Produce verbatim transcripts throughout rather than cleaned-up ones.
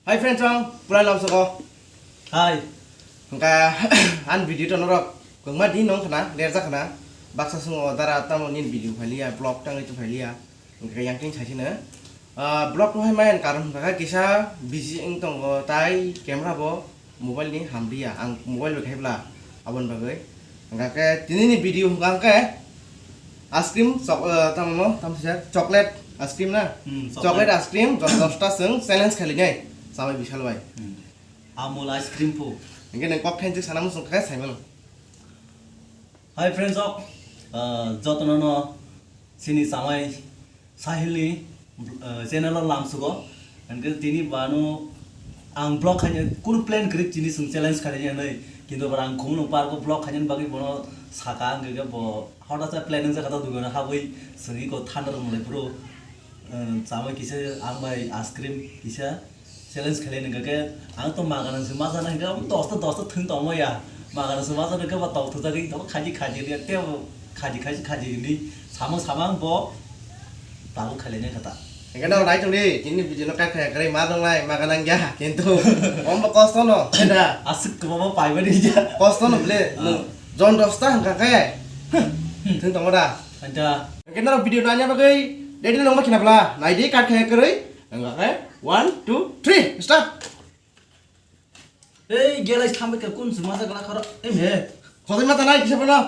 Hi friends, ang pura lamsoko. Hi. Hingka an video to norok kwbangma din nong khna, lerjak khna. Baksa sungo dara tamo nin video phailiya, vlog tangwi tu phailiya. Hingka yang tin saisino. Ah, vlog to hai mayan karon hingka kisa busy wng tongo, tai camera bo mobile ni hamliya, ang mobile bai khaibla aboni bagwi. Hingka khe tini ni video hingka khe ice cream, chok-, ah, tamo, tamo sisa chocolate ice cream na? Hmm, chocolate. Chocolate ice cream, dos, dos ta chwng challenge khalinai, chamai bisal bai. Hmm. Amul ice cream pho. Hingke nang kok thainjik sana muchung khe saimano. Hi friends, ok, ah, jotono no chini chamai Sahil ni, ah, channel o lamsugo. Hingke tini bano ang vlog khaina kunu plan kwrwi chini chwng challenge khaina hinwi. Kintu bar ang khumulwng park o vlog khaina bagwi bono saka hingke bo hota cha plan wngjakha ta dugan habwi chwngwi ko thanda rwmani bro. Chama kisa ang bai ice cream kisa challenge khlai nang khe ang to magana se maja nang khe dos ta dos ta thwng tong ya magana se maja nang khe ba tok thwjagwi to khaji khaji ri te khaji khaji khaji ni samang samang bo tabu khlai nang khe ta. Hingke no nai tongdi, tini video no kai khai kare ma nang nai magana ya kintu om ba kosto no da asuk ko ba pai ba ni ya kosto no ble no jon dos ta hangka khe thwng tong da. Anta. Hingke norok video nanya bagwi ready nangma khina bla. Naidi card khaya kwrwi. Hingka khe one, two, three, start. Ei, gelai thambai kha kun suma sa gala kharo. Em he. Khotoi mata nai kisa bono.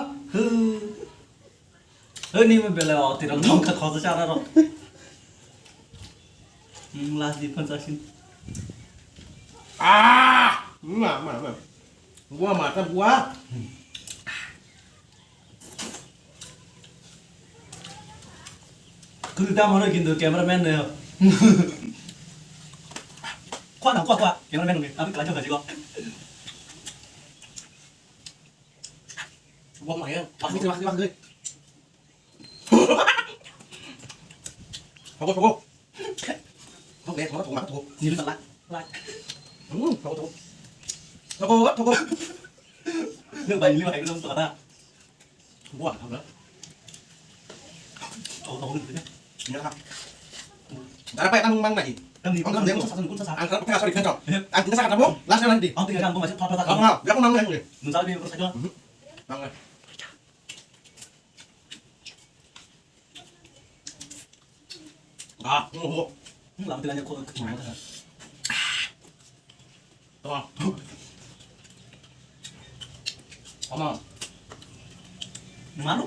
Hei ni me bela o tirok dong kha khotoi chara rok. Hmm, last di panchasin. Ah! Ma, ma, ma. Buah mata buah. Kwrwi tamo hwnwi kintu cameraman no. Khwa nang khwa khwa cameraman no. Abi kwlai thok khajigo. Bo maya. Bakni bakni bakni. Thogo thogo. Thogo thogo thogo thogo. Nili bala. Thogo thogo. Thogo thogo. Nang bai nili bai nang thogo. Buah, apa? Tahu, tahu gitu ya. Ini apa? Darah apa ya, kan mang lagi? Kan di, kan di, kan di, kan di, kan di. Ang kan, kan, sorry, kan, kan. Ang tinggal sakit apa? Last nanti. Ang tinggal kan, aku masih papa tak. Kamu mau? Dia aku mang lagi. Nuncal di, terus aja. Mang lagi. Ah, oh, oh. Hmm, lam tinggal ko ke mana? Tama. Tama. Malu.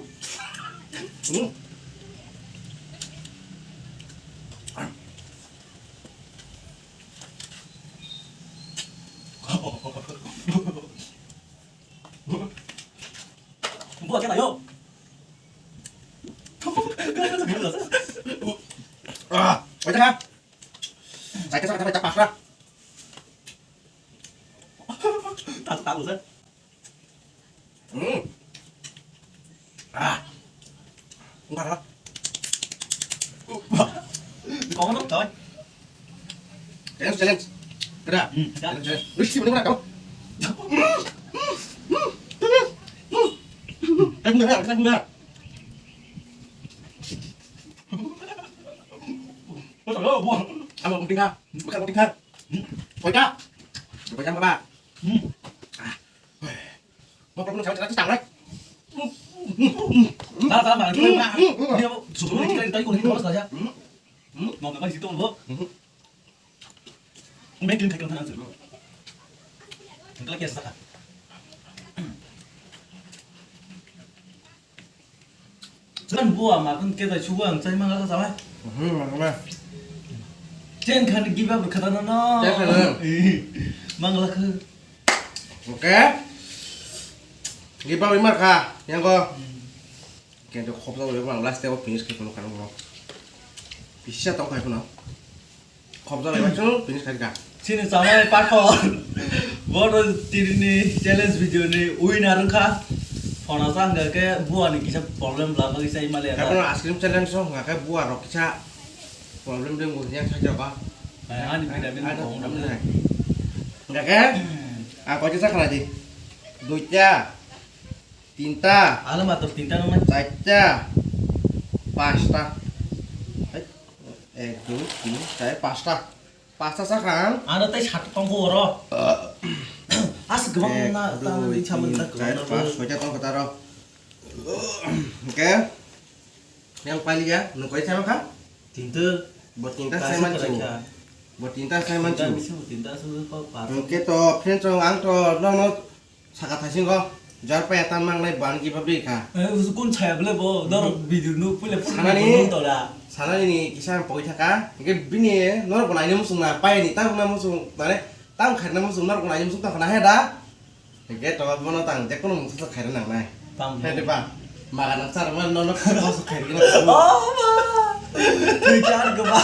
Hmm. Buah kena yo. Ah, baca kan? Saya kesal kata baca pasrah. Takut takut sih. Hmm. Ah. Enggak lah. Kau mana tahu? Challenge, challenge. Kena. Hmm, ya. Challenge, challenge. Lu sih bener kau. Kan bener, kan bener. Ôi, ôi, ôi. Ăn một con tinh ha. Một con tinh ha. Thôi cha. Một con ba. Hmm. Một con nó cháo chắc chắn đấy. Sao sao mà cái ba. Nhiều sụp lưới cái cái của nó sao chứ. Mà mày có gì tôm bố. Mấy cái cái con thằng ăn sụp. Cái kia sao. Chwng buwa ma khe khe bai sugo ang chai mangla kha chama. Mhm, mangla. Chen khan giba bwkha da no. Chen khan. Mangla kha. Okay. Giba bai mar kha. Yang ko. Kento khopsa bai mangla step finish khe kono kan mo. Bisa tong khai kono. Khobjak bai chwng finish khaikha. Chini chamai pathor. Bono tini ni challenge video ni winner wngkha. Phone sa hwnkha khe buani kisa problem bla bagwi chai mali. Haikhe ice cream challenge o hwnkha khe bua rok kisa problem de mung yang sajak ba. Ani vitamin ani kong vitamin hai. Hwnkha khe a koi kisa khlai di. Duita. Tinta. Ano matwr tinta nang nai. Charta. Pasta. Hai. Ek, dui, tin, char, pasta. Pasta sakha ang. Ano tei sat tongkho oro. As gabang na ta ni samun ta gabang na. Pas soita tongkho taro. Oke. Yang pailiya, nung koi sama kha? Tinta. Bo tinta sai manchu. Bo tinta sai manchu. Tinta misi tinta su pa pa. Oke to friend chong ang to no no Saka thaisingo jar paya tan mangnai ban ki babri kha. Eh, usu kun chaya bole bo, dor video nu pule pule sanani, to da. Sanani ni kisa ang poi thaka. Hingke bini norok bo naini musung na paya ni tang na musung mane tang khairna musung norok bo naini musung tang na he da. Hingke to bono tang je kono musung sa khairna nang nai. Tam he de ba. Maga nang sar man no no kos khairna. Oh ma. Tui kar ke ba.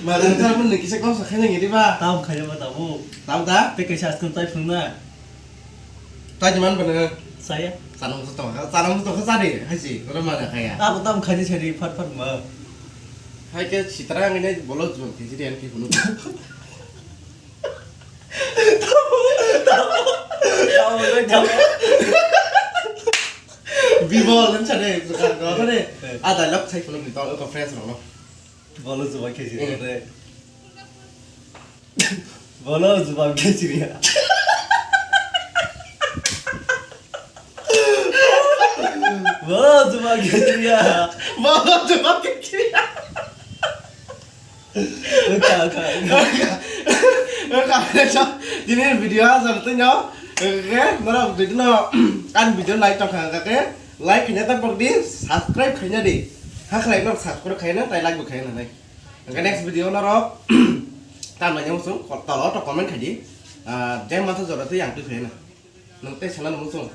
Maga nang sar man ni kisa kos khairna ngi de ba. Tam khairna ba tamu. Tam da. Te kisa askun tai phung na. Tadi man bana. Saya. Sanam musu tong, sanam musu tong sadi, haisi, ora mana kaya. Aku tam khaji sadi, fat fat ma. Hai ke sitra ngene bolo jual khaji rian ki hunu. Tahu, tahu. Bibol kan sadi, bukan kau sadi. Ada lok sai hunu ni tong, kau friends rong. Bolo jual khaji rian. Bolo jubab khe siriya. Bolo jubab khe siriya. Bolo jubab khe siriya. Wngkha, wngkha, wngkha. Wngkha, wngkha. Tini video asal tu nyo. Oke, mara video no. Kan video like tong kha ke. Like khaina ta pok di, subscribe khaina di. Hakhlai no subscribe khaina, tai like bo khaina nai. Hingke next video norok tam nai musung tolo to comment khai di. Ah, jai mantha jora twi ang twi khaina. Nang tei sana musung.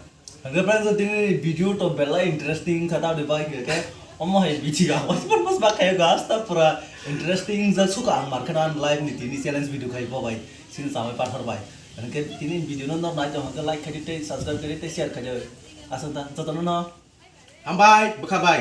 Hingke friends, tini video to belai interesting kha ta de bai ke. Omo hai bichi ga. Mas mas ba khai ga asta pura interesting ja suka ang mar khana live ni tini challenge video khai bo bai. Sin samai pathor bai. Hingke tini video no nor nai to hingke like khai di tei subscribe khai di tei share khai di. Asanta jotono no. Hambai, bwkha bai.